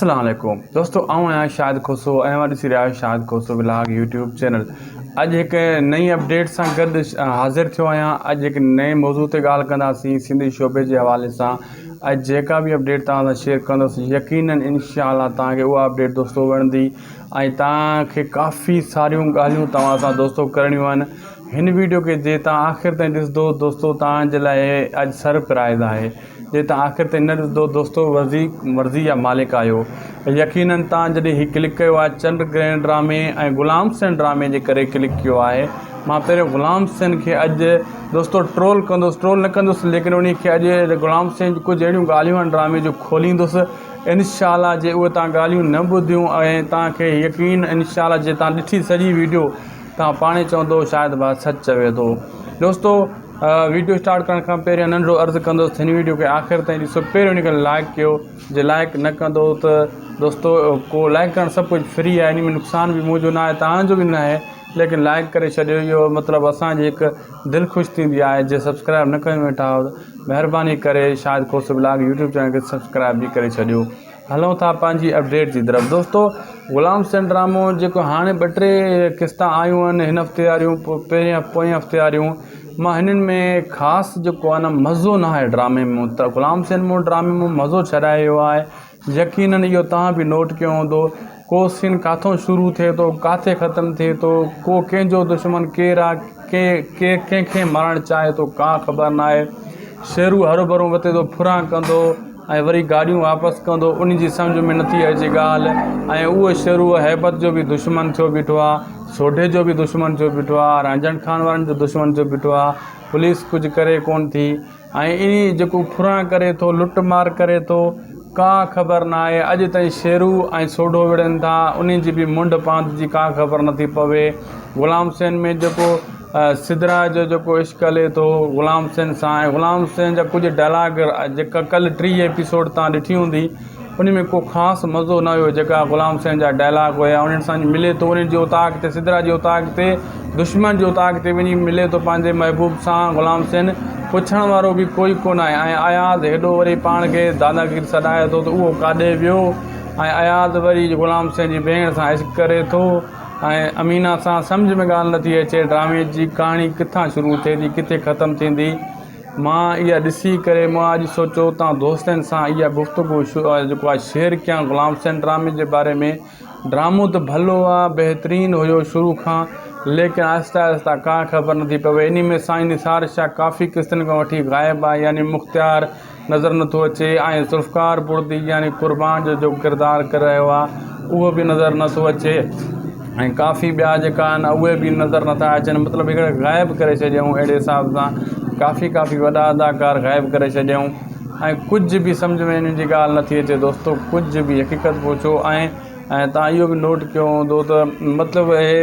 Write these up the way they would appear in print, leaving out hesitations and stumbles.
السلام عليڪم دوستو آئون آهيان شاهد کوسو ۽ اوهان ڏسي رهيا آهيو Shahid Khoso vlog YouTube channel اڄ هڪ نئين اپڊيٽ سان گڏ حاضر ٿيو آهيان اڄ هڪ نئين موضوع تي ڳالهه ڪنداسين سنڌي شعبي جي حوالي سان اڄ جيڪا به اپڊيٽ توهان سان شيئر ڪندس يقينن انشاء الله توهان کي اها اپڊيٽ دوستو وڻندي ۽ توهان کي ڪافي ساريون ڳالهيون توهان سان دوستو ڪرڻيون آهن هن ويڊيو کي جي توهان آخر تائين ڏسندو دوستو توهان جي لاء اڄ سرپرائز آهي جي توهان آخر تائين نه ڏسندو دوستو ورزي مرضي جا مالڪ آهيو يقينن توهان جڏهن هي ڪلڪ ڪيو آهي چنڊ گرهڻ ڊرامي ۽ غلام حسين ڊرامي جي ڪري ڪلڪ ڪيو آهي مان پهريون غلام حسين کي اڄ دوستو ٽرول ڪندس ٽرول نه ڪندس ليڪن انهي کي اڄ غلام حسين جون ڪجهه اهڙيون ڳالهيون آهن ڊرامي جون کوليندس انشاء الله جي اهي توهان ڳالهيون نه ٻڌيون ۽ توهان کي يقين انشاء الله جي توهان ڏٺي سڄي ويڊيو توهان پاڻ ئي چوندو شايد ڀاء سچ چوي ٿو دوستو ويڊيو اسٽارٽ ڪرڻ کان پهريان ننڍڙو عرض ڪندس هن ويڊيو کي آخر تائين ڏسو پهريون ان کي لائڪ ڪيو جي لائڪ نه ڪندو ته دوستو ڪو لائڪ ڪرڻ سڀ ڪجهه فري آهي ان ۾ نقصان به منهنجو نه آهي توهان جو به نه آهي ليڪن لائڪ ڪري ڇڏيو اهو مطلب اسان جي هڪ دل خوش ٿيندي آهي جي سبسڪرائب نه ڪيو ويٺا آهيو ته مهرباني ڪري Shahid Khoso vlog YouTube channel کي سبسڪرائب به ڪري ڇڏيو هلون ٿا پنهنجي اپڊيٽ جي طرف دوستو غلام حسين ڊرامو جيڪو هاڻي ٻه ٽي قسطا آيون آهن هن هفتي واريون پهرين پوئين هفتي واريون مان هنن ۾ خاص جيڪو آهي نه مزو نه آهي ڊرامي ۾ ته غلام حسين مون ڊرامي ۾ مزو ڇڏائي ويو آهي يقينن اهو توهان به نوٽ ڪيو هوندو ڪو سين ڪاٿو شروع ٿئي ٿو ڪاٿي ختم ٿئي ٿو ڪو ڪنهن جو دشمن ڪير آهي ڪي ڪنهن کي مارڻ چاهي ٿو ڪا خبر نه آهي شيرو هروڀرو وتي ٿو ڦران ڪندو ۽ وري گاڏيون واپس ڪندو ان جي سمجهه ۾ نٿي اچي ڳالهه ۽ اهو شروع هيبت جو به دشمن ٿيو بيٺو آ سوڍي جو به دشمن ٿيو بيٺو آ رانجهڻ خان وارن جو دشمن ٿيو بيٺو آ پوليس ڪجهه ڪري ڪون ٿي ۽ انهي جيڪو ڦران ڪري ٿو لٽ مار ڪري ٿو ڪا خبر نه آهي اڄ تائين شيرو ۽ سوڍو وڙهن ٿا انهي جي به منڍ پاند جي ڪا خبر نٿي پوي غلام حسين ۾ جيڪو سدرا جو جيڪو عشق هلي ٿو غلام حسين سان ۽ غلام حسين جا ڪجهه ڊائلاگ جيڪا ڪلهه 30 ايپيسوڊ تان ڏٺي هوندي ان ۾ ڪو خاص مزو نه هيو جيڪا غلام حسين جا ڊائلاگ هيا انهن سان ملي ٿو انهن جي اوطاق تي سدرا جي اوطاق تي دشمن جي اوطاق تي وڃي ملي ٿو پنهنجي محبوب سان غلام حسين پڇڻ وارو به ڪوئي ڪونه آهي ۽ اياز هيڏو وري پاڻ کي داداگير سڏائي ٿو ته اهو ڪاڏي ويو ۽ اياز وري غلام حسين جي ڀيڻ سان عشق ڪري ٿو ۽ امينا سان سمجهه ۾ ڳالهه نٿي اچي ڊرامي جي ڪهاڻي ڪٿان شروع ٿئي ٿي ڪٿي ختم ٿيندي مان اها ڏسي ڪري مان اڄ سوچيو تان دوستن سان اها گفتگو جيڪو آهي شيئر ڪيان غلام حسين ڊرامي جي باري ۾ ڊرامو ته ڀلو آ بهترين هيو شروع کان ليڪن آهستي آهستي ڪا خبر نٿي پوي انهي ۾ سائين نثار شاهه ڪافي قسطن کان وٺي غائب آهي يعني مختيار نظر نٿو اچي ۽ ذوالفقار بڙدي يعني قربان جو جيڪو ڪردار ڪري رهيو آهي اهو به نظر نٿو اچي ۽ ڪافي ٻيا جيڪا آهن اهي به نظر نٿا اچن مطلب هڪڙي غائب ڪري ڇڏيائون اهڙي حساب سان ڪافي ڪافي وڏا اداڪار غائب ڪري ڇڏيائون ۽ ڪجهه به سمجهه ۾ انهن جي ڳالهه نٿي اچي دوستو ڪجهه به حقيقت پڇو ۽ ۽ تان اهو به نوٽ ڪيو هوندو ته مطلب اهي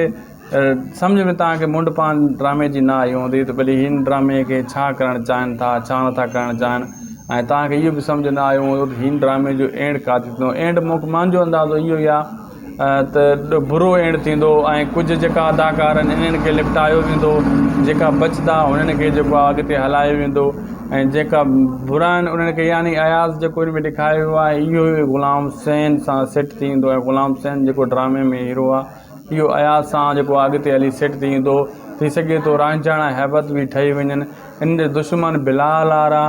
سمجهه ۾ توهان کي منڊ پان ڊرامي جي نه آئي هوندي ته ڀلي هن ڊرامي کي ڇا ڪرڻ چاهين ٿا ڇا نٿا ڪرڻ چاهين ۽ توهان کي اهو به سمجهه نه آيو هوندو ته هن ڊرامي جو اينڊ ڪاٿي ٿيندو اينڊ منهنجو اندازو اهو ئي آهي ته برو اينڊ ٿيندو ۽ ڪجهه جيڪا اداڪار آهن انهن کي نپٽايو ويندو جيڪا بچندا انهن کي جيڪو آهي اڳتي هلايو ويندو ۽ جيڪا برا آهن انهن کي يعني اياز جيڪو ان ۾ ڏيکاريو ويو آهي اهو ئي غلام حسين سان سيٽ ٿي ويندو ۽ غلام حسين جيڪو ڊرامي ۾ هيرو آهي اهو اياز سان جيڪو اڳتي هلي سيٽ ٿي ايندو. ٿي سگهي ٿو رانجهڻ ۽ هيبت به ٺهي وڃن. ان جي دشمن بلال وارا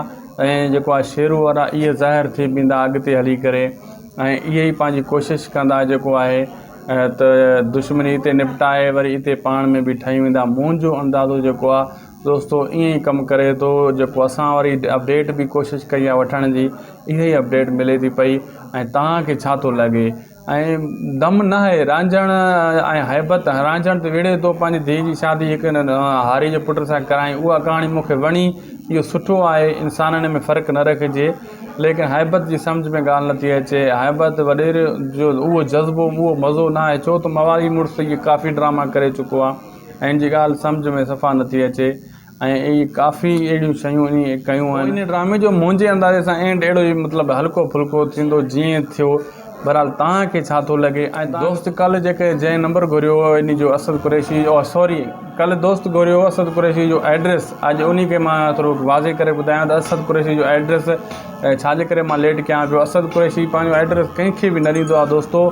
۽ جيڪو آهي شيرو وارا اهي ظاهر ٿي پيندا اڳتي هلي ڪري ۽ اهي ئي پنهنجي ڪوشش ڪندا جيڪو آهي ته دشمني هتي نپٽائي وري اتي پاڻ ۾ به ٺهي ويندا. منهنجو اندازو جيڪو آهي دوستو ائين ئي ڪم ڪري ٿو جيڪو اسان واري اپڊيٽ به ڪوشش ڪئي آهي وٺڻ جي اها ئي اپڊيٽ ملي ٿي پئي ۽ توهان کي ڇا ٿو لڳي. ۽ دم نه آهي رانجهڻ ۽ هيبت رانجهڻ ته وڙهي ٿو پنهنجي ڌيء جي شادي هڪ هاري جي پٽ سان ڪرائين اها ڪهاڻي مون کي وڻي اهو سٺو آهي انسانن ۾ فرق نه رکجي ليڪن هيبت جي سمجهه ۾ ڳالهه نٿي اچي هيبت وڏيري جو اهو جذبو اهو مزو نه آهي ڇو ته موالي مڙس اهي ڪافي ڊراما ڪري چڪو آهي ۽ هن جي ڳالهه سمجهه ۾ صفا نٿي اچي ۽ اهي ڪافي اهڙيون شيون انهي ڪيون آهن. ان ڊرامي جو منهنجي اندازي سان اينڊ اهڙو ئي مطلب هلڪو ڦلڪو ٿيندو جيئن ٿيو. بھرحال توهان کي ڇا ٿو لڳي ۽ دوست ڪالهه جيڪي جنهن نمبر گهريو هو انهي جو اسد قريشي او سوري ڪالهه دوست گهريو هو اسد قريشي جو ايڊريس اڄ انهي کي مان ٿورو واضح ڪري ٻڌايان ته اسد قريشي جو ايڊريس ڇا جي ڪري مان ليٽ ڪيان پيو اسد قريشي پنهنجو ايڊريس ڪنهن کي به نه ڏيندو آهي دوستو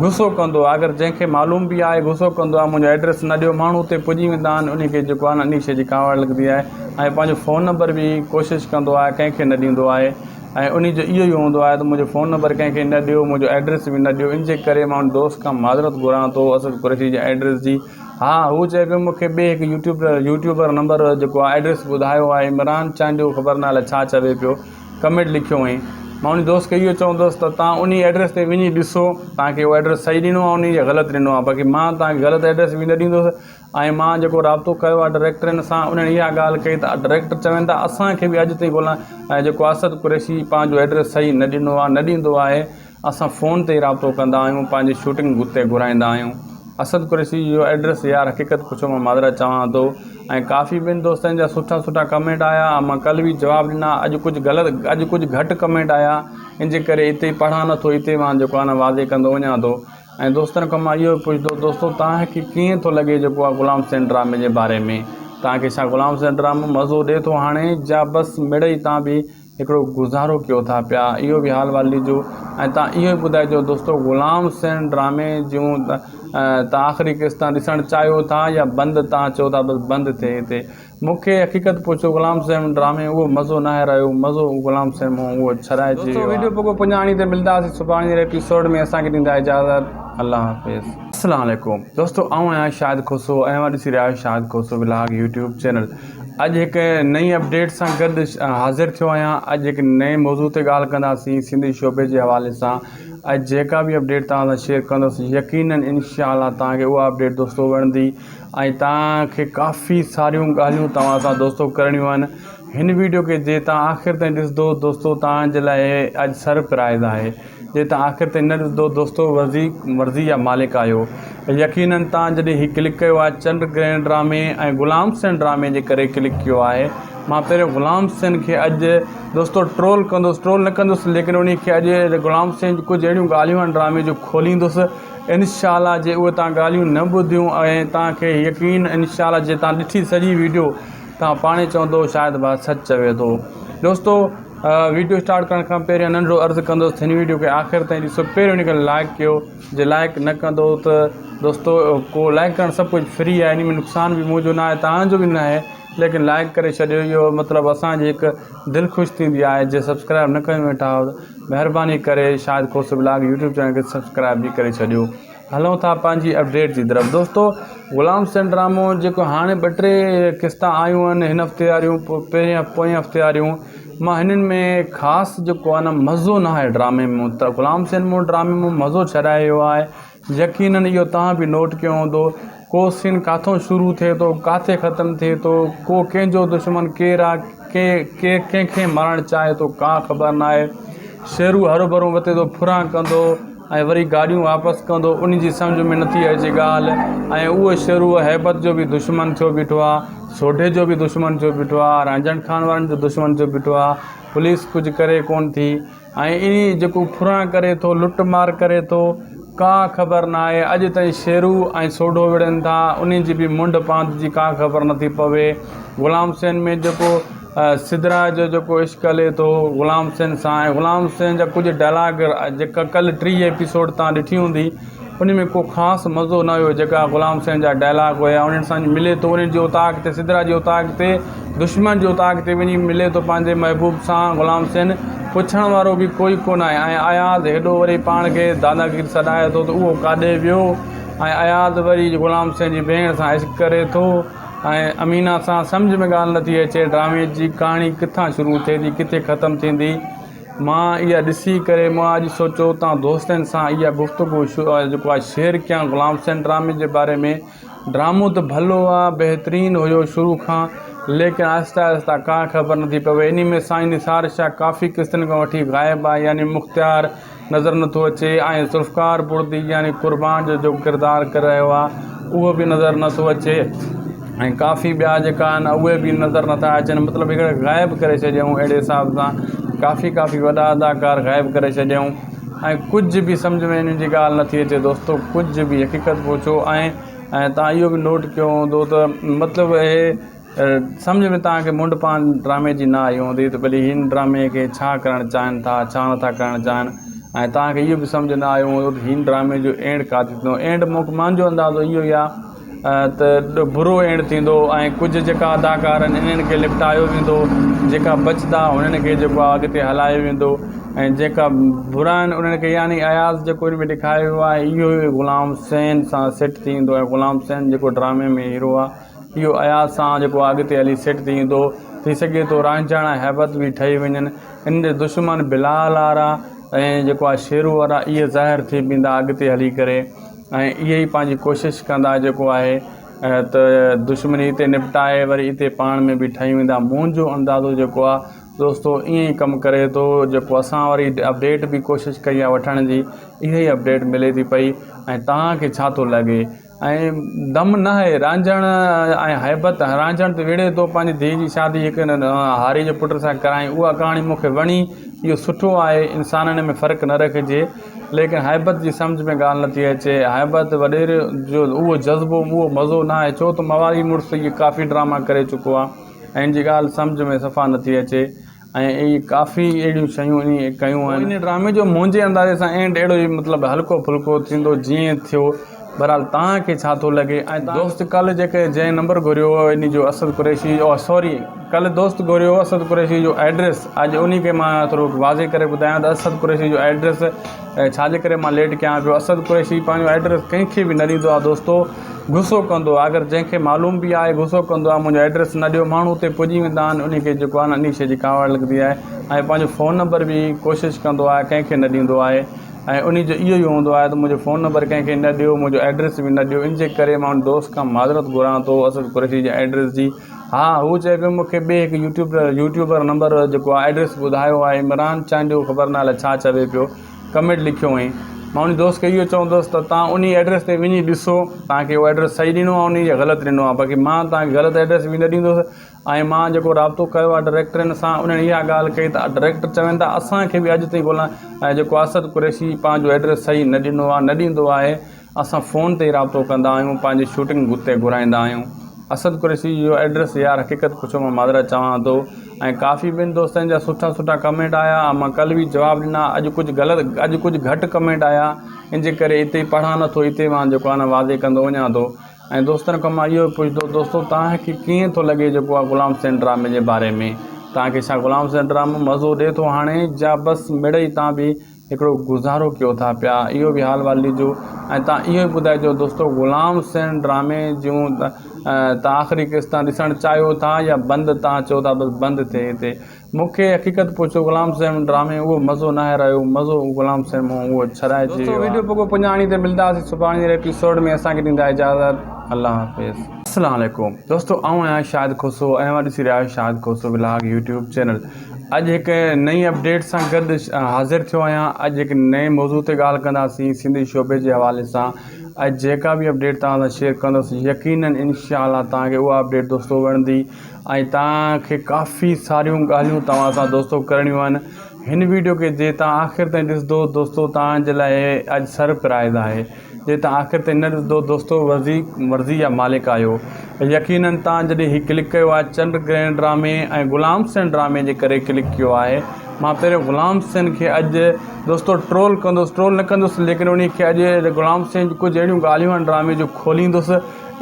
غصو ڪندو آهي اگر جنهن کي معلوم به آهي غصو ڪندو آهي منهنجو ايڊريس نه ڏيو ماڻهو اتي پڄي ويندا آهن انهي کي جيڪو آهي نه انهي شي جي ڪاوڙ لڳندي آهي ۽ پنهنجو فون نمبر به ڪوشش ڪندو آهي ڪنهن کي نه ڏيندو آهي ۽ انهي جو اهو ئي هوندو آهي ته منهنجو فون نمبر ڪنهن کي نه ڏيو منهنجو ايڊريس به نه ڏيو ان جي ڪري مان ان دوست کان معذرت گهران ٿو اسد قريشي جي ايڊريس جي ها هو چئي پيو مونکي ٻئي هڪ يوٽيوب يوٽيوبر نمبر جيڪو آهي ايڊريس ٻڌايو آهي عمران چانڊيو خبر نه الائي ڇا چوي پيو ڪمينٽ لکيو هئائين مان ان دوست کي اهو چوندس ته تان انهي ايڊريس تي وڃي ڏسو تان کي اهو ايڊريس صحيح ڏنو آهي انهي يا غلط ڏنو آهي باقي مان تان کي غلط ايڊريس به نه ڏيندس ۽ مان جيڪو رابطو ڪيو آهي ڊائريڪٽرن سان انهن اها ڳالهه ڪئي ته ڊائريڪٽر چون ٿا اسان کي به اڄ تائين ڳولڻ جيڪو اسد قريشي پنهنجو ايڊريس صحيح نه ڏنو آهي نه ڏيندو آهي اسان فون تي ئي رابطو ڪندا آهيون پنهنجي شوٽنگ اتي گهرائيندا آهيون اسد قريشي جو ايڊريس يار حقيقت پڇو مان معذرت چوان ٿو ۽ ڪافي ٻين دوستن جا سٺا سٺا ڪمينٽ آيا مان ڪلهه به جواب ڏنا اڄ ڪجهه غلط اڄ ڪجهه گهٽ ڪمينٽ آيا ان جي ڪري اتي پڙهان نٿو اتي مان جيڪو آهي نه واضح ڪندو وڃان ٿو ۽ دوستن کان مان اهو به پڇندو دوستو توهان کي ڪيئن ٿو لڳي جيڪو آهي غلام حسين ڊرامي جي باري ۾ توهان کي ڇا غلام حسين ڊرامو مزو ڏي ٿو هاڻي جا بس مڙئي تان به هڪڙو گذارو ڪيو ٿا پيا اهو به حال وال ڏجو ۽ توهان اهو به ٻڌائجو دوستو غلام حسين ڊرامي جون تان آخري قسطان ڏسڻ چاهيو ٿا يا بند تان چئو ٿا بس بند ٿئي هتي مون کي حقيقت پڇو غلام حسين ڊرامي اهو مزو ناهي رهيو مزو غلام حسين مون اهو ڇڏائجي ويو دوستو ويڊيو پڳو پڄاڻي تي ملداسين سڀاڻي جي ايپيسوڊ ۾ اسان کي ڏيندا اجازت الله حافظ. السلام عليڪم دوستو آئون آهيان شاهد کوسو ۽ اوهان ڏسي رهيا آهيو Shahid Khoso vlog YouTube channel اڄ هڪ نئين اپڊيٽ سان گڏ حاضر ٿيو آهيان اڄ هڪ نئين موضوع تي ڳالهه ڪنداسين سنڌي شعبي جي حوالي سان اڄ جيڪا به اپڊيٽ توهان سان شيئر ڪندس يقينن انشاء الله توهان کي اها اپڊيٽ دوستو وڻندي ۽ توهان کي ڪافي ساريون ڳالهيون توهان سان دوستو ڪرڻيون آهن هن ويڊيو کي جي توهان آخر تائين ڏسندو دوستو توهان جي لاء اڄ سرپرائز آهي جي توهان آخر تائين نه ڏسندو دوستو ورزي مرضي جا مالڪ آهيو يقينن توهان جڏهن هي ڪلڪ ڪيو آهي چنڊ گرهڻ ڊرامي ۽ غلام حسين ڊرامي جي ڪري ڪلڪ ڪيو آهي مان پهريون غلام حسين کي اڄ دوستو ٽرول ڪندس ٽرول نه ڪندس ليڪن انهي کي اڄ غلام حسين جون ڪجهه اهڙيون ڳالهيون آهن ڊرامي جون کوليندس انشاء الله جي اهي توهان ڳالهيون نه ٻڌيون ۽ توهان کي يقين انشاء الله جي توهان ڏٺي سڄي ويڊيو توهان پاڻ ئي چوندو شايد ڀاء سچ چوي ٿو دوستو ويڊيو اسٽارٽ ڪرڻ کان پهريان ننڍڙو عرض ڪندس هن ويڊيو کي آخر تائين ڏسو پهريون ان کي لائڪ ڪيو جي لائڪ نه ڪندو ته دوستو ڪو لائڪ ڪرڻ سڀ ڪجهه فري آهي ان ۾ نقصان به منهنجو نه آهي توهان جو به نه آهي ليڪن لائڪ ڪري ڇڏيو اهو مطلب اسان جي هڪ دل خوش ٿيندي آهي جي سبسڪرائب نه ڪيو ويٺا مهرباني ڪري Shahid Khoso vlog YouTube channel کي سبسڪرائب به ڪري ڇڏيو هلون ٿا پنهنجي اپڊيٽ جي طرف دوستو غلام حسين ڊرامو جيڪو هاڻي ٻه ٽي قسطا آيون آهن هن هفتي واريون پهرين پوئين هفتي واريون مان هنن ۾ خاص جيڪو آهي نه مزو نه آهي ڊرامي ۾ ته غلام حسين مون ڊرامي ۾ مزو ڇڏائي ويو آهي يقينن اهو توهان به نوٽ ڪيو هوندو ڪو سين ڪاٿو شروع ٿئي ٿو ڪاٿي ختم ٿئي ٿو ڪو ڪنهن جو دشمن ڪير آ ڪي ڪير ڪنهن کي مارڻ چاهي ٿو ڪا خبر ناهي شيرو هروڀرو وتي ٿو ڦران ڪندو ۽ وري گاڏيون واپس ڪندو ان جي سمجهه ۾ نٿي اچي ڳالهه ۽ اهو شيرو هيبت جو به دشمن ٿيو بيٺو آ سوڍي جو به دشمن ٿيو بيٺو آ رانجهڻ خان وارن جو دشمن ٿيو بيٺو آ پوليس ڪجهه ڪري ڪونه ٿي ۽ ائين جيڪو ڦران ڪري ٿو لٽ مار ڪري ٿو ڪا خبر ناهي اڄ تائين شيرو ۽ سوڍو وڙهن ٿا انهي جي به منڍ پاند جي ڪا خبر نٿي پوي غلام حسين ۾ جيڪو سدرا جو جيڪو عشق هلي ٿو غلام حسين سان ۽ غلام حسين جا ڪجهه ڊائلاگ جيڪا ڪلهه 30 ايپيسوڊ تان ڏٺي هوندي ان ۾ ڪو خاص مزو نه هيو جيڪا غلام حسين جا ڊائلاگ هيا انهن سان ملي ٿو انهن جي اوطاق تي سدرا جي اوطاق تي دشمن جي اوطاق تي وڃي ملي ٿو پنهنجي محبوب سان غلام حسين پڇڻ وارو به ڪوئي ڪونه آهي ۽ اياز هيڏو وري پاڻ کي داداگير سڏائي ٿو ته اهو ڪاڏي ويو ۽ اياز وري غلام حسين جي ڀيڻ سان عشق ڪري ٿو ۽ امينا سان سمجهه ۾ ڳالهه نٿي اچي ڊرامي جي ڪهاڻي ڪٿان شروع ٿئي ٿي ڪٿي ختم ٿيندي مان اها ڏسي ڪري مان اڄ سوچيو تان دوستن سان اها گفتگو جيڪو آهي شيئر ڪيان غلام حسين ڊرامي جي باري ۾ ڊرامو ته ڀلو آ بهترين هيو شروع کان ليڪن آهسته آهسته ڪا خبر نٿي پوي انهي ۾ سائين نثار شاهه ڪافي قسطن کان وٺي غائب آهي يعني مختيار نظر نٿو اچي ۽ ذوالفقار بڙدي يعني قربان جو جيڪو ڪردار ڪري رهيو آهي اهو به نظر نٿو اچي ۽ ڪافي ٻيا جيڪا آهن اهي به نظر نٿا اچن مطلب هڪڙا غائب ڪري ڇڏيائون اهڙي حساب سان ڪافي ڪافي وڏا اداڪار غائب ڪري ڇڏيائون ۽ ڪجهه به سمجهه ۾ انهن جي ڳالهه نٿي اچي دوستو ڪجهه به حقيقت پڇو ۽ ۽ تان اهو به نوٽ ڪيو هوندو ته مطلب اهي سمجهه ۾ تان کي منڊ پان ڊرامي جي نه آئي هوندي ته ڀلي هن ڊرامي کي ڇا ڪرڻ چاهين ٿا ڇا نٿا ڪرڻ چاهين ۽ تان کي اهو به سمجهه نه آيو هوندو ته هن ڊرامي جو اينڊ ڪاٿي ٿيندو اينڊ مانجو اندازو اهو ئي آهي ته برو اينڊ ٿيندو ۽ ڪجهه جيڪا اداڪار آهن انهن کي نپٽايو ويندو جيڪا بچندا انهن کي جيڪو آهي اڳتي هلايو ويندو ۽ جيڪا برا آهن انهن کي يعني اياز جيڪو ان ۾ ڏيکاريو ويو آهي اهو ئي غلام حسين سان سيٽ ٿي ويندو ۽ غلام حسين جيڪو ڊرامي ۾ هيرو آهي اهو اياز سان جيڪو اڳتي هلي سيٽ ٿي ويندو ٿي سگهي ٿو رانجهاڻ ۽ هيبت به ٺهي وڃن ان جي دشمن بلال وارا ۽ جيڪو آهي شيرو وارا اهي ظاهر ٿي پيندا اڳتي هلي ڪري ۽ اهي ئي پنهنجي ڪوشش ڪندا جيڪو آهي ته دشمني اتي نپٽائي وري اتي پاڻ ۾ به ٺهي ويندا منهنجو اندازو جيڪو آهي دوستو ائين ئي ڪم ڪري ٿو جيڪو اسان واري اپڊيٽ به ڪوشش ڪئي آهي وٺڻ جي اها ئي اپڊيٽ ملي ٿي پئي ۽ توهان کي ڇا ٿو لڳي ۽ دم نه آهي رانجهڻ ۽ هيبت رانجهڻ ته وڙهي ٿو پنهنجي ڌيء جي شادي هڪ هاري جي پٽ سان ڪرائين اها ڪهاڻي مون کي وڻي اهو سٺو آهي انسانن ۾ فرق نه رکجي ليڪن هيبت جي سمجهه ۾ ڳالهه نٿي اچي. هيبت وڏيري جو اهو جذبو اهو مزو نه آهي ڇو ته موالي مڙس اهي ڪافي ڊراما ڪري چڪو آهي ۽ ان جي ڳالهه سمجهه ۾ صفا نٿي اچي ۽ اهي ڪافي اهڙيون شيون انهي ڪيون آهن. ان ڊرامي جو منهنجي اندازي سان اينڊ اهڙو ئي مطلب هلڪو ڦلڪو ٿيندو جيئن ٿيو بهرحال توهان کي ڇا ٿو لڳي ۽ دوست ڪلهه جيڪي جنهن نمبر گهريو هو انهي جو اسد قريشي او سوري ڪلهه دوست گهريو هو اسد قريشي جو ايڊريس اڄ انهي کي مان ٿورو واضح ڪري ٻڌايان ته اسد قريشي جو ايڊريس ڇا جي ڪري مان ليٽ ڪيان پيو اسد قريشي پنهنجو ايڊريس ڪنهن کي به نه ڏيندو آهي دوستو غصو ڪندو آهي اگر جنهن کي معلوم به آهي غصو ڪندو آهي منهنجو ايڊريس نه ڏيو ماڻهو اتي پڄي ويندا آهن انهي کي جيڪو آهي نه انهي شي جي ڪاوڙ لڳندي آهي ۽ پنهنجو فون نمبر به ڪوشش ڪندو آهي ڪنهن کي نه ڏيندو آهي ۽ انهي جو اهو ئي هوندو آهي ته منهنجو فون نمبر ڪنهن کي نه ڏيو منهنجو ايڊريس به نه ڏيو ان جي ڪري مان ان دوست کان معذرت گهران ٿو اسد قريشي جي ايڊريس جي ها هو چئي پيو مون کي ٻئي هڪ يوٽيوب يوٽيوبر نمبر جيڪو آهي ايڊريس ٻڌايو آهي عمران چانڊيو خبر نه الائي ڇا چوي پيو ڪمينٽ لکيو هئائين مان ان دوست کي اهو چوندس ته تان انهي ايڊريس تي وڃي ڏسو تان کي اهو ايڊريس صحيح ڏنو آهي انهي يا غلط ڏنو آهي باقي مان تان کي غلط ايڊريس به نه ڏيندس ۽ مان جيڪو رابطو ڪيو آهي ڊائريڪٽرن سان انهن اها ڳالهه ڪئي ته ڊائريڪٽر چون ٿا اسان کي به اڄ تائين غلام ۽ جيڪو اسد قريشي پنهنجو ايڊريس صحيح نه ڏنو آهي نه ڏيندو آهي اسان فون تي ئي رابطو ڪندا آهيون پنهنجي شوٽنگ اتي گهرائيندا آهيون اسد قريشي جو ايڊريس يار حقيقت پڇو مان معذرت چوان ٿو ۽ ڪافي ٻين دوستن جا سٺا سٺا ڪمينٽ آيا مان ڪلهه به جواب ڏنا اڄ ڪجهه غلط اڄ ڪجهه گهٽ ڪمينٽ آيا ان جي ڪري اتي پڙهان نٿو اتي مان جيڪو آهي نه واضح ڪندو وڃان ٿو ۽ دوستن کان مان اهو پڇندو دوستو توهان کي ڪيئن ٿو لڳي جيڪو آ غلام حسين ڊرامي جي باري ۾ توهان کي ڇا غلام حسين ڊرامو مزو ڏي ٿو هاڻي جا بس مڙئي تان به هڪڙو گذارو ڪيو ٿا پيا اهو به حال وال ڏجو ۽ تان اهو به ٻڌائجو دوستو غلام حسين ڊرامي جون تان آخري قسطان ڏسڻ چاهيو ٿا يا بند تان چئو ٿا بس بند ٿئي هتي مون کي حقيقت پڇو غلام حسين ڊرامي اهو مزو ناهي رهيو مزو غلام حسين مون اهو ڇڏائجي ويو دوستو ويڊيو پڳو پڄاڻي تي ملداسين سڀاڻي جي ايپيسوڊ ۾ اسان کي ڏيندا اجازت الله حافظ. السلام عليڪم دوستو آئون آهيان شاهد کوسو ۽ اوهان ڏسي رهيا آهيو Shahid Khoso vlog YouTube channel اڄ هڪ نئين اپڊيٽ سان گڏ حاضر ٿيو آهيان اڄ هڪ نئين موضوع تي ڳالهه ڪنداسين سنڌي شعبي جي حوالي سان اڄ جيڪا به اپڊيٽ توهان سان شيئر ڪندس يقينن انشاء الله توهان کي اها اپڊيٽ دوستو وڻندي ۽ توهان کي ڪافي ساريون ڳالهيون توهان سان دوستو ڪرڻيون آهن هن ويڊيو کي جي توهان آخر تائين ڏسندو دوستو توهان جي لاء اڄ سر پرائز آهي جي توهان آخر تائين نه ڏسندو دوستو ورضي مرضي جا مالڪ آهيو يقينن توهان جڏهن هي ڪلڪ ڪيو آهي چنڊ گرهڻ ڊرامي ۽ غلام حسين ڊرامي جي ڪري ڪلڪ ڪيو آهي مان پهريون غلام حسين کي اڄ دوستو ٽرول ڪندس ٽرول نه ڪندس ليڪن انهي کي اڄ غلام حسين جون ڪجهه اهڙيون ڳالهيون آهن ڊرامي جون کوليندس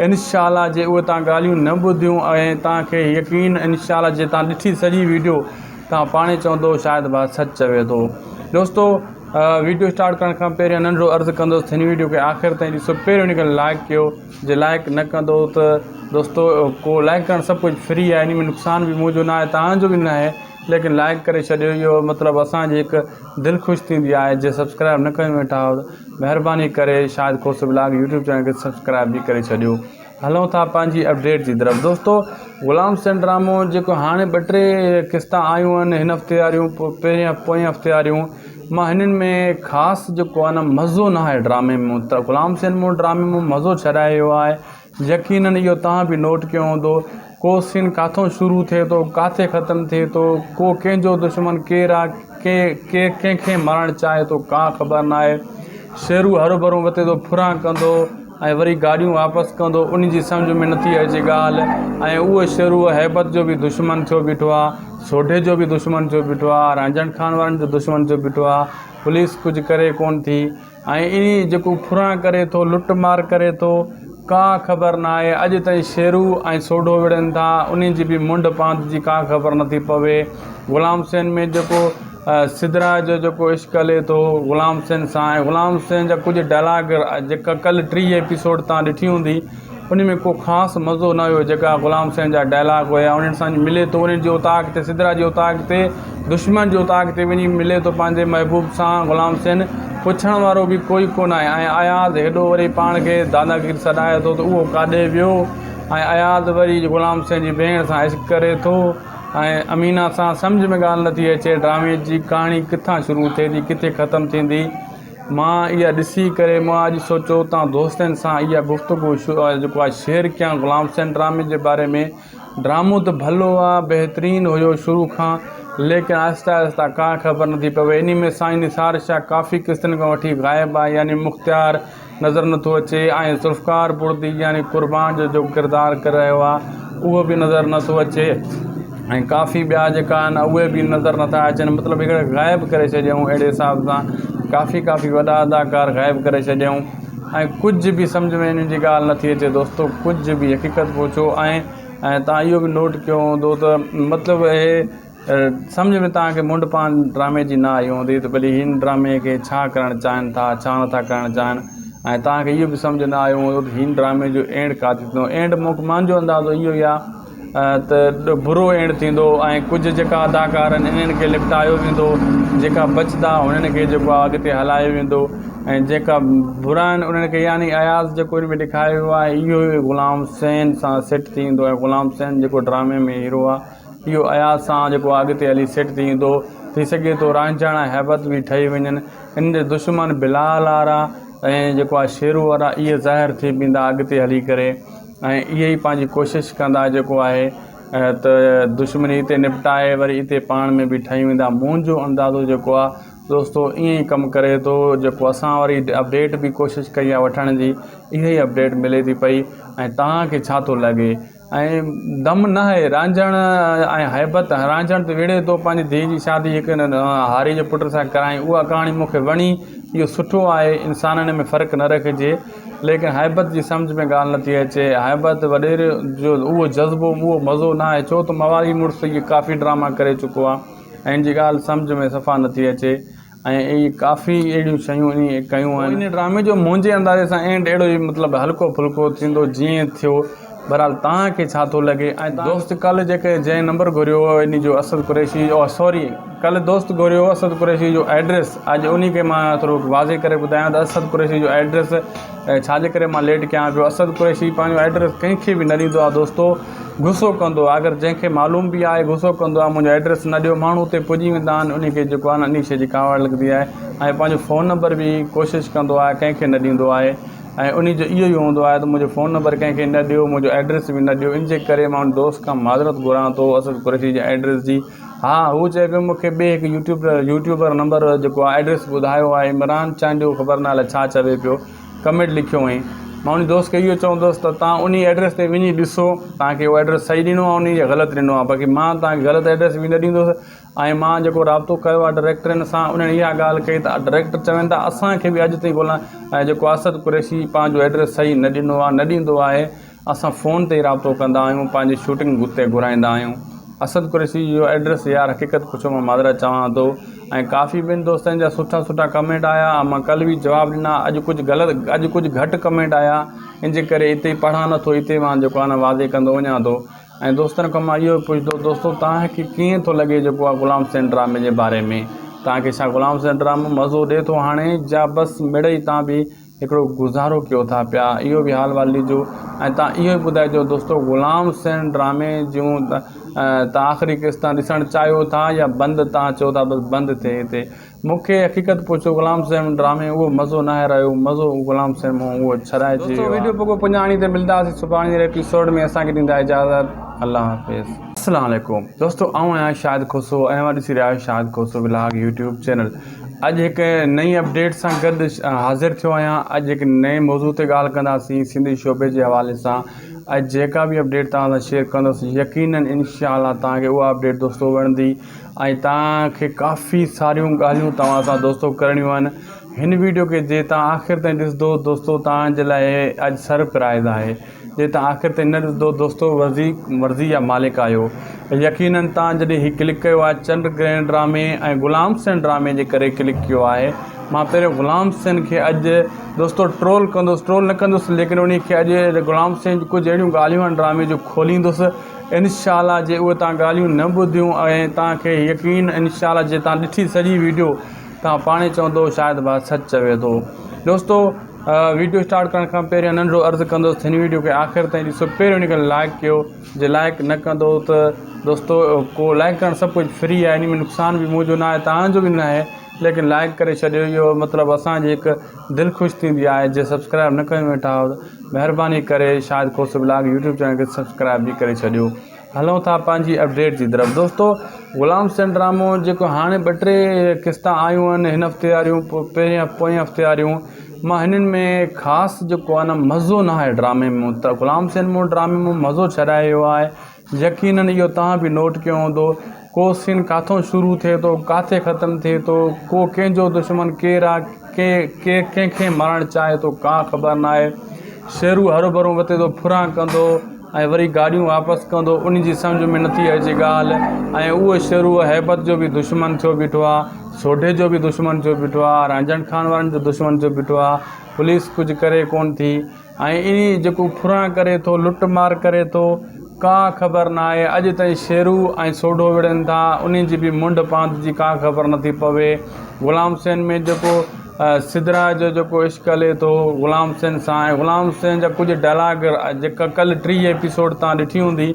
انشاء الله جي اهي توهان ڳالهيون نه ٻڌيون ۽ توهان کي يقين انشاء الله جي توهان ڏٺي سڄي ويڊيو توهان پاڻ ئي چوندو شايد ڀاء سچ چوي ٿو دوستو ويڊيو اسٽارٽ ڪرڻ کان پهريان ننڍڙو عرض ڪندس هن ويڊيو کي آخر تائين ڏسو پهريون ان کي لائڪ ڪيو جي لائڪ نه ڪندو ته دوستو ڪو لائڪ ڪرڻ سڀ ڪجهه فري آهي ان ۾ نقصان به منهنجو نه آهي توهان جو به نه آهي ليڪن لائڪ ڪري ڇڏيو اهو مطلب اسان جي هڪ دل خوش ٿيندي آهي جي سبسڪرائب نه ڪيو ويٺا آهيو ته مهرباني ڪري Shahid Khoso vlog YouTube channel کي سبسڪرائب به ڪري ڇڏيو هلون ٿا پنهنجي اپڊيٽ جي طرف دوستو غلام حسين ڊرامو جيڪو هاڻي ٻه ٽي قسطا آيون آهن هن هفتي واريون پهرين پوئين هفتي واريون مان هنن ۾ خاص جيڪو آهي نه مزو نه آهي ڊرامي ۾ ته غلام حسين مون ڊرامي ۾ مزو ڇڏائي ويو آهي يقينن اهو توهان به نوٽ ڪيو هوندو. ڪو سين ڪاٿون شروع ٿئي ٿو ڪاٿي ختم ٿئي ٿو ڪو ڪنهن جو دشمن ڪير آ ڪي ڪير ڪنهن کي مارڻ چاهي ٿو ڪا خبر ناهي شيرو هروڀرو وتي ٿو ڦران ڪندو ۽ وري گاڏيون واپس ڪندو ان جي سمجهه ۾ نٿي اچي ڳالهه ۽ اهو شيرو هيبت جو به دشمن ٿيو بيٺو آ سوڍي جو به دشمن ٿيو بيٺو آ رانجهڻ خان وارن جو دشمن ٿيو بيٺو آ پوليس ڪجهه ڪري ڪون ٿي ۽ ائين جيڪو ڦران ڪري ٿو لٽ مار ڪري ٿو ڪا خبر ناهي اڄ تائين شيرو ۽ سوڍو وڙهن ٿا انهن جي به منڍ پاند جي ڪا خبر نٿي پوي غلام حسين ۾ جيڪو سدرا جو جيڪو عشق هلي ٿو غلام حسين سان ۽ غلام حسين جا ڪجهه ڊائلاگ جيڪا ڪلهه 30 ايپيسوڊ تان ڏٺي هوندي ان ۾ ڪو خاص مزو نه هيو جيڪا غلام حسين جا ڊائلاگ هيا انهن سان ملي ٿو انهن جي اوطاق تي سدرا جي اوطاق تي دشمن جي اوطاق تي وڃي ملي ٿو پنهنجي محبوب سان غلام حسين پڇڻ وارو به ڪوئي ڪونه آهي ۽ اياز هيڏو وري پاڻ کي داداگير سڏائي ٿو ته اهو ڪاڏي ويو ۽ اياز وري غلام حسين جي ڀيڻ سان عشق ڪري ٿو ۽ امينا سان سمجهه ۾ ڳالهه نٿي اچي ڊرامي جي ڪهاڻي ڪٿان شروع ٿئي ٿي ڪٿي ختم ٿيندي مان اها ڏسي ڪري مان اڄ سوچيو تان دوستن سان اها گفتگو جيڪو آهي شيئر ڪيان غلام حسين ڊرامي جي باري ۾ ڊرامو ته ڀلو آ بهترين هيو شروع کان ليڪن آهستي آهستي ڪا خبر نٿي پوي انهي ۾ سائين نثار شاهه ڪافي قسطن کان وٺي غائب آهي يعني مختيار نظر نٿو اچي ۽ ذوالفقار بڙدي يعني قربان جو جيڪو ڪردار ڪري رهيو آهي اهو به نظر نٿو اچي ۽ ڪافي ٻيا جيڪا آهن اهي به نظر نٿا اچن مطلب هڪڙا غائب ڪري ڇڏيائون اهڙي حساب سان ڪافي ڪافي وڏا اداڪار غائب ڪري ڇڏيائون ۽ ڪجهه به سمجهه ۾ انهن جي ڳالهه نٿي اچي دوستو ڪجهه به حقيقت پڇو ۽ تان اهو به نوٽ ڪيو هوندو ته مطلب اهي سمجهه ۾ توهان کي منڊ پان ڊرامي جي نه آئي هوندي ته ڀلي هن ڊرامي کي ڇا ڪرڻ چاهين ٿا ڇا نٿا ڪرڻ چاهين ۽ توهان کي اهو به سمجهه نه آيو هوندو ته هن ڊرامي جو اينڊ ڪاٿي ٿيندو اينڊ منهنجو اندازو اهو ئي آهي ته برو اينڊ ٿيندو ۽ ڪجهه جيڪا اداڪار آهن انهن کي نپٽايو ويندو جيڪا بچندا انهن کي جيڪو آهي اڳتي هلايو ويندو ۽ جيڪا برا آهن انهن کي يعني اياز جيڪو ان ۾ ڏيکاريو ويو آهي اهو ئي غلام حسين سان سيٽ ٿي ويندو ۽ غلام حسين جيڪو ڊرامي ۾ هيرو آهي اهو اياز سان جيڪو اڳتي هلي سيٽ ٿي ايندو. ٿي سگهي ٿو رانجهڻ ۽ هيبت به ٺهي وڃن. ان جي دشمن بلال وارا ۽ جيڪو آهي شيرو وارا اهي ظاهر ٿي پيندا اڳتي هلي ڪري ۽ اهي ئي پنهنجي ڪوشش ڪندا جيڪو آهي ته دشمني هتي نپٽائي وري اتي پاڻ ۾ به ٺهي ويندا. منهنجو اندازو جيڪو آهي دوستو ائين ئي ڪم ڪري ٿو جيڪو اسان واري اپڊيٽ به ڪوشش ڪئي آهي وٺڻ جي اها ئي اپڊيٽ ملي ٿي پئي ۽ توهان کي ڇا ٿو لڳي ۽ دم نه آهي رانجهڻ ۽ هيبت رانجهڻ ته وڙهي ٿو پنهنجي ڌيء جي شادي هڪ هاري جي پٽ سان ڪرائين اها ڪهاڻي مون کي وڻي اهو سٺو آهي انسانن ۾ فرق نه رکجي ليڪن هيبت جي سمجهه ۾ ڳالهه نٿي اچي هيبت وڏيري جو اهو جذبو اهو مزو نه آهي ڇو ته موالي مڙس اهي ڪافي ڊراما ڪري چڪو آهي ۽ ان جي ڳالهه سمجهه ۾ صفا نٿي اچي ۽ اهي ڪافي اهڙيون شيون انهي ڪيون آهن. ان ڊرامي جو منهنجي اندازي سان اينڊ اهڙو ئي مطلب هلڪو ڦلڪو ٿيندو جيئن ٿيو بهرحال توهان کي ڇا ٿو لڳي ۽ دوست ڪلهه جيڪي جنهن نمبر گهريو هو انهي جو اسد قريشي او سوري ڪلهه دوست گهريو هو اسد قريشي جو ايڊريس اڄ انهي کي مان ٿورو واضح ڪري ٻڌايان ته اسد قريشي جو ايڊريس ڇا جي ڪري مان ليٽ ڪيان پيو اسد قريشي پنهنجو ايڊريس ڪنهن کي به نه ڏيندو آهي دوستو غصو ڪندو آهي اگر جنهن کي معلوم به آهي غصو ڪندو آهي منهنجو ايڊريس نه ڏيو ماڻهو اتي پڄي ويندا آهن انهي کي جيڪو آهي نه انهي شي جي ڪاوڙ لڳندي آهي ۽ پنهنجو فون نمبر به ڪوشش ڪندو آهي ڪنهن کي نه ڏيندو آهي ۽ انهي جو اهو ئي هوندو آهي ته منهنجو فون نمبر ڪنهن کي نه ڏيو منهنجو ايڊريس به نه ڏيو ان جي ڪري مان ان دوست کان معذرت گهران ٿو اسد قريشي جي ايڊريس جي ها هو چئي پيو مون کي ٻئي هڪ يوٽيوب يوٽيوبر نمبر جيڪو آهي ايڊريس ٻڌايو آهي عمران چانڊيو خبر نه الائي ڇا چوي پيو ڪمينٽ لکيو هئائين. مان انهي دوست کي اهو چوندس ته توهان انهي ايڊريس تي وڃي ڏسو توهان کي اهو ايڊريس صحيح ڏنو آهي انهي يا غلط ڏنو آهي باقي مان توهان کي غلط ايڊريس به نه ڏيندس ۽ مان جيڪو رابطو ڪيو آهي ڊائريڪٽرن سان انهن اها ڳالهه ڪئي ته ڊائريڪٽر چون ٿا اسان کي به اڄ تائين غلام جيڪو اسد قريشي پنهنجو ايڊريس صحيح نه ڏنو آهي نه ڏيندو آهي اسان فون تي ئي رابطو ڪندا آهيون پنهنجي شوٽنگ اتي گهرائيندا آهيون اسد قريشي جو ايڊريس يار حقيقت پڇو مان معذرت چوان ٿو ۽ ڪافي ٻين دوستن جا سٺا سٺا ڪمينٽ آيا مان ڪلهه به جواب ڏنا اڄ ڪجهه غلط اڄ ڪجهه گهٽ ڪمينٽ آيا ان جي ڪري اتي پڙهان نٿو اتي مان جيڪو آهي نه واضح ڪندو وڃان ٿو ۽ دوستن کان مان اهو پڇندو دوستو توهان کي ڪيئن ٿو لڳي جيڪو آهي غلام حسين ڊرامي جي باري ۾ توهان کي ڇا غلام حسين ڊرامو مزو ڏي ٿو هاڻي جا بس مڙئي تان به هڪڙو گذارو ڪيو ٿا پيا اهو به حال احوال ڏجو ۽ تان اهو به ٻڌائجو دوستو غلام حسين ڊرامي جون تان آخري قسطان ڏسڻ چاهيو ٿا يا بند تان چئو ٿا بس بند ٿئي هتي مون کي حقيقت پڇو غلام حسين ڊرامي اهو مزو ناهي رهيو مزو غلام حسين مون اهو ڇڏائجي دوستو ويڊيو پڳو پڄاڻي تي ملداسين سڀاڻي واري ايپيسوڊ ۾ اسان کي ڏيندا اجازت. الله حافظ. السلام عليڪم دوستو آئون آهيان شاهد کوسو ۽ اوهان ڏسي رهيا آهيو Shahid Khoso vlog YouTube channel اڄ هڪ نئين اپڊيٽ سان گڏ حاضر ٿيو آهيان اڄ هڪ نئين موضوع تي ڳالهه ڪنداسين سنڌي شعبي جي حوالي سان اڄ جيڪا به اپڊيٽ توهان سان شيئر ڪندس يقينن انشاء الله توهان کي اها اپڊيٽ دوستو وڻندي ۽ توهان کي ڪافي ساريون ڳالهيون توهان سان دوستو ڪرڻيون آهن هن ويڊيو کي جي توهان آخر تائين ڏسندو دوستو توهان جي لاء اڄ سرپرائز آهي جي تان آخر تائين نه ڏسندو دوستو ورزي مرضي جا مالڪ آهيو يقينن تان جڏهن هي ڪلڪ ڪيو آهي چنڊ گرهڻ ڊرامي ۽ غلام حسين ڊرامي جي ڪري ڪلڪ ڪيو آهي مان پهريون غلام حسين کي اڄ دوستو ٽرول ڪندس ٽرول نه ڪندس ليڪن انهي کي اڄ غلام حسين جون ڪجهه اهڙيون ڳالهيون آهن ڊرامي جون کوليندس انشاء الله جي اهي تان ڳالهيون نه ٻڌيون ۽ تان کي يقين انشاء الله جي تان ڏٺي سڄي ويڊيو تان پاڻ چوندو شايد ڀاء سچ چوي ٿو دوستو ويڊيو اسٽارٽ ڪرڻ کان پهريان ننڍڙو عرض ڪندس ته هن ويڊيو کي آخر تائين ڏسو پهريون ان کي لائڪ ڪيو جي لائڪ نه ڪندو ته دوستو ڪو لائڪ ڪرڻ سڀ ڪجهه فري آهي ان ۾ نقصان به منهنجو نه آهي توهان جو به نه آهي ليڪن لائڪ ڪري ڇڏيو اهو مطلب اسان جي هڪ دل خوش ٿيندي آهي جي سبسڪرائب نه ڪيو ويٺا آهيو ته مهرباني ڪري Shahid Khoso vlog YouTube channel کي سبسڪرائب به ڪري ڇڏيو هلون ٿا پنهنجي اپڊيٽ جي طرف دوستو غلام حسين ڊرامو جيڪو هاڻي ٻه ٽي قسطا آيون آهن هن هفتي واريون پهرين پوئين هفتي واريون مان هنن ۾ خاص جيڪو آهي نه مزو نه آهي ڊرامي ۾ ته غلام حسين مون ڊرامي مان مزو ڇڏائي ويو آهي يقينن اهو توهان به نوٽ ڪيو هوندو ڪو سين ڪاٿو شروع ٿئي ٿو ڪاٿي ختم ٿئي ٿو ڪو ڪنهن جو دشمن ڪير آهي ڪي ڪير ڪنهن کي مارڻ چاهي ٿو ڪا خبر نه آهي شيرو هروڀرو وتي ٿو ڦران ڪندو ۽ وري گاڏيون واپس ڪندو ان جي سمجهه ۾ نٿي اچي ڳالهه ۽ اهو شيرو هيبت جو به دشمن ٿيو بيٺو آهي سوڍي جو به دشمن ٿيو بيٺو آهي رانجهڻ خان وارن جو دشمن ٿيو بيٺو آهي پوليس ڪجهه ڪري ڪونه ٿي ۽ ائين جيڪو ڦران ڪري ٿو لٽ مار ڪري ٿو ڪا خبر نه آهي اڄ تائين شيرو ۽ سوڍو وڙهن ٿا انهي جي به منڍ پاند جي ڪا خبر نٿي پوي غلام حسين ۾ جيڪو سدرا جو جيڪو عشق هلي ٿو غلام حسين سان ۽ غلام حسين جا ڪجهه ڊائلاگ جيڪا ڪلهه 30 ايپيسوڊ تان ڏٺي هوندي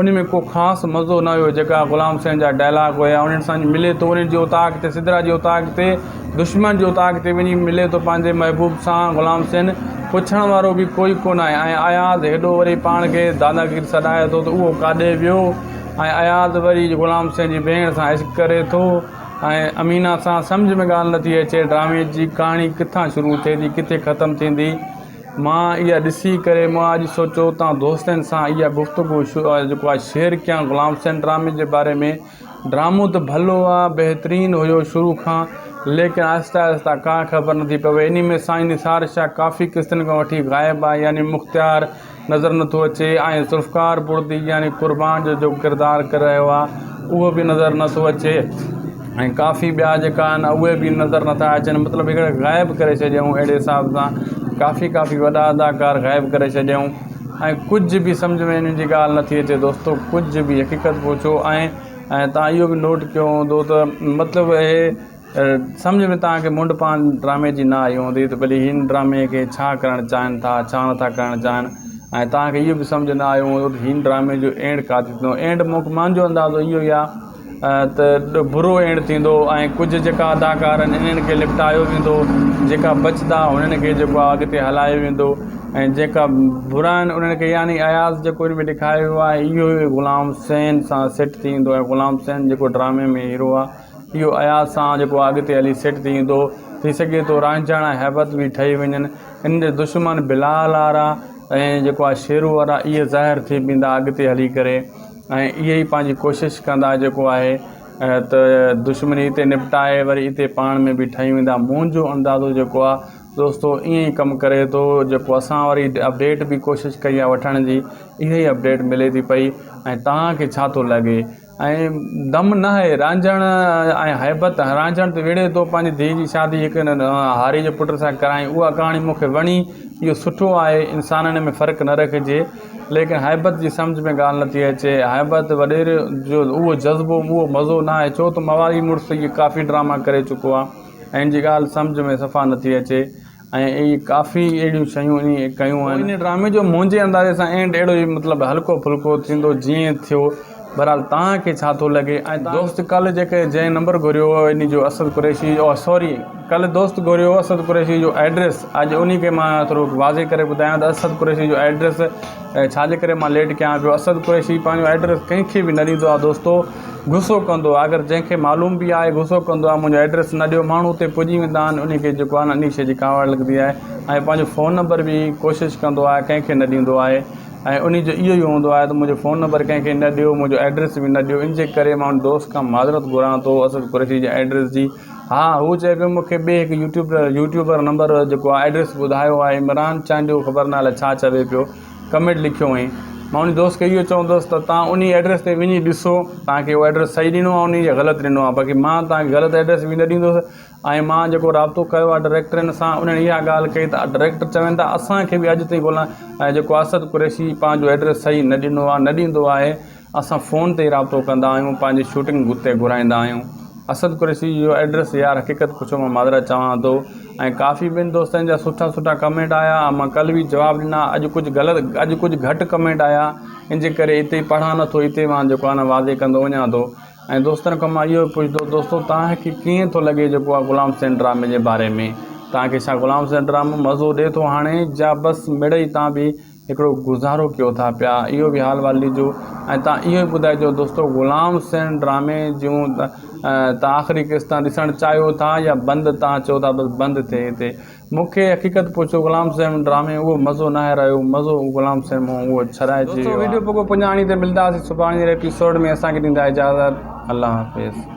ان ۾ ڪو خاص مزو نه هيو جيڪا غلام حسين جا ڊائلاگ هيا انهن سان ملي ٿو انهن جي اوطاق تي سدرا جي اوطاق تي دشمن جي اوطاق تي وڃي ملي ٿو پنهنجي محبوب سان غلام حسين پڇڻ وارو به ڪوئي ڪونه آهي ۽ اياز هيڏو وري پاڻ کي داداگير سڏائي ٿو ته اهو ڪاڏي ويو ۽ اياز وري غلام حسين جي ڀيڻ سان عشق ڪري ٿو ۽ امينا سان سمجهه ۾ ڳالهه نٿي اچي ڊرامي جي ڪهاڻي ڪٿان شروع ٿئي ٿي ڪٿي ختم ٿيندي مان اها ڏسي ڪري مان اڄ سوچيو تان دوستن سان اها گفتگو جيڪو آهي شيئر ڪيان غلام حسين ڊرامي جي باري ۾ ڊرامو ته ڀلو آ بهترين هيو شروع کان ليڪن آهستي آهستي ڪا خبر نٿي پوي انهي ۾ سائين نثار شاهه ڪافي قسطن کان وٺي غائب آهي يعني مختيار نظر نٿو اچي ۽ ذوالفقار بڙدي يعني قربان جو جيڪو ڪردار ڪري رهيو آ اهو به نظر نٿو اچي ۽ ڪافي ٻيا جيڪا آهن اهي به نظر نٿا اچن مطلب هڪڙا غائب ڪري ڇڏيائون اهڙي حساب سان ڪافي ڪافي وڏا اداڪار غائب ڪري ڇڏيائون ۽ ڪجهه به سمجهه ۾ انهن جي ڳالهه نٿي اچي دوستو ڪجهه به حقيقت پڇو ۽ ۽ تان اهو به نوٽ ڪيو هوندو ته مطلب اهي سمجهه ۾ تان کي منڊ پان ڊرامي جي نه آئي هوندي ته ڀلي هن ڊرامي کي ڇا ڪرڻ چاهين ٿا ڇا نٿا ڪرڻ چاهين ۽ تان کي اهو به سمجهه نه آيو هوندو ته هن ڊرامي جو اينڊ ڪاٿي ٿيندو اينڊ مانجو اندازو اهو ئي آهي ته برو اينڊ ٿيندو ۽ ڪجهه جيڪا اداڪار آهن انهن کي نپٽايو ويندو جيڪا بچندا انهن کي جيڪو آهي اڳتي هلايو ويندو ۽ جيڪا برا آهن انهن کي يعني اياز جيڪو ان ۾ ڏيکاريو ويو آهي اهو ئي غلام حسين سان سيٽ ٿي ويندو ۽ غلام حسين جيڪو ڊرامي ۾ هيرو آهي اهو اياز سان جيڪو آهي اڳتي هلي سيٽ ٿي ويندو ٿي سگهي ٿو رانجهڻ ۽ هيبت به ٺهي وڃن ان جي دشمن بلال وارا ۽ جيڪو آهي شيرو وارا اهي ظاهر ٿي پيندا اڳتي هلي ڪري ۽ اهي ئي پنهنجي ڪوشش ڪندا جيڪو آهي ته دشمني اتي نپٽائي وري اتي پاڻ ۾ به ٺهي ويندا منهنجو اندازو جيڪو آهي دوستو ائين ئي ڪم ڪري ٿو جيڪو اسان واري اپڊيٽ به ڪوشش ڪئي آهي وٺڻ جي اها ئي اپڊيٽ ملي ٿي پئي ۽ توهان کي ڇا ٿو لڳي ۽ دم نه آهي رانجهڻ ۽ هيبت رانجهڻ ته وڙهي ٿو پنهنجي ڌيء جي شادي هڪ هاري جي پٽ سان ڪرائين اها ڪهاڻي مون کي وڻي اهو سٺو آهي انسانن ۾ فرق نه رکجي ليڪن هيبت جي سمجهه ۾ ڳالهه نٿي اچي هيبت وڏيري جو اهو جذبو اهو مزو نه آهي ڇو ته موالي مڙس اهي ڪافي ڊراما ڪري چڪو آهي ۽ ان جي ڳالهه سمجهه ۾ صفا نٿي اچي ۽ اهي ڪافي اهڙيون شيون انهي ڪيون آهن. ان ڊرامي جو منهنجي اندازي سان اينڊ اهڙو ئي مطلب هلڪو ڦلڪو ٿيندو جيئن ٿيو بھرحال توهان کي ڇا ٿو لڳي ۽ دوست ڪالهه جيڪي جنهن نمبر گهريو هو انهي جو اسد قريشي او سوري ڪالهه دوست گهريو هو اسد قريشي جو ايڊريس اڄ انهي کي مان ٿورو واضح ڪري ٻڌايان ته اسد قريشي جو ايڊريس ڇا جي ڪري مان ليٽ ڪيان پيو اسد قريشي پنهنجو ايڊريس ڪنهن کي به نه ڏيندو آهي دوستو غصو ڪندو آهي اگر جنهن کي معلوم به آهي غصو ڪندو آهي منهنجو ايڊريس نه ڏيو ماڻهو اتي پڄي ويندا آهن انهي کي جيڪو آهي نه انهي شي جي ڪاوڙ لڳندي آهي ۽ پنهنجو فون نمبر به ڪوشش ڪندو آهي ڪنهن کي نه ڏيندو آهي ۽ انهي جو اهو ئي هوندو آهي ته منهنجو فون نمبر ڪنهن کي نه ڏيو منهنجو ايڊريس به نه ڏيو ان جي ڪري مان ان دوست کان معذرت گهران ٿو اسد قريشي جي ايڊريس جي ها هو چئي پيو مون کي ٻئي هڪ يوٽيوب يوٽيوبر نمبر جيڪو آهي ايڊريس ٻڌايو آهي عمران چانڊيو خبر نه الائي ڇا چوي پيو ڪمينٽ لکيو هئائين مان ان دوست کي اهو چوندس ته تان انهي ايڊريس تي وڃي ڏسو تان کي اهو ايڊريس صحيح ڏنو آهي انهي يا غلط ڏنو آهي باقي مان تان کي غلط ايڊريس به نه ڏيندس ۽ مان جيڪو رابطو ڪيو آهي ڊائريڪٽرن سان انهن اها ڳالهه ڪئي ته ڊائريڪٽر چون ٿا اسان کي به اڄ تائين ڳولڻ ۽ جيڪو اسد قريشي پنهنجو ايڊريس صحيح نه ڏنو آهي نه ڏيندو آهي اسان فون تي ئي رابطو ڪندا آهيون پنهنجي شوٽنگ اتي گهرائيندا آهيون اسد قريشي جو ايڊريس يار حقيقت پڇو مان معذرت چوان ٿو ۽ ڪافي ٻين دوستن جا سٺا سٺا ڪمينٽ آيا مان ڪلهه به جواب ڏنا اڄ ڪجهه غلط اڄ ڪجهه گهٽ ڪمينٽ آيا ان جي ڪري اتي پڙهان نٿو اتي مان جيڪو آهي نه واضح ڪندو وڃان ٿو ۽ دوستن کان مان اهو به پڇندو دوستو توهان کي ڪيئن ٿو لڳي جيڪو آهي غلام حسين ڊرامي جي باري ۾ توهان کي ڇا غلام حسين ڊرامو مزو ڏي ٿو هاڻي جا بس مڙئي توهان به هڪڙو گذارو ڪيو ٿا پيا اهو به حال وال ڏجو ۽ توهان اهو به ٻڌائجو دوستو غلام حسين ڊرامي جون توهان آخري قسطان ڏسڻ چاهيو ٿا يا بند توهان چئو ٿا بس بند ٿئي هتي مون کي حقيقت پڇو غلام حسين ڊرامي اهو مزو ناهي رهيو مزو غلام حسين مون اهو ڇڏائجي ويو آهي. دوستو ويڊيو پڳو پڄاڻي تي ملداسين سڀاڻي جي ايپيسوڊ ۾ اسان کي ڏيندا اجازت الله حافظ.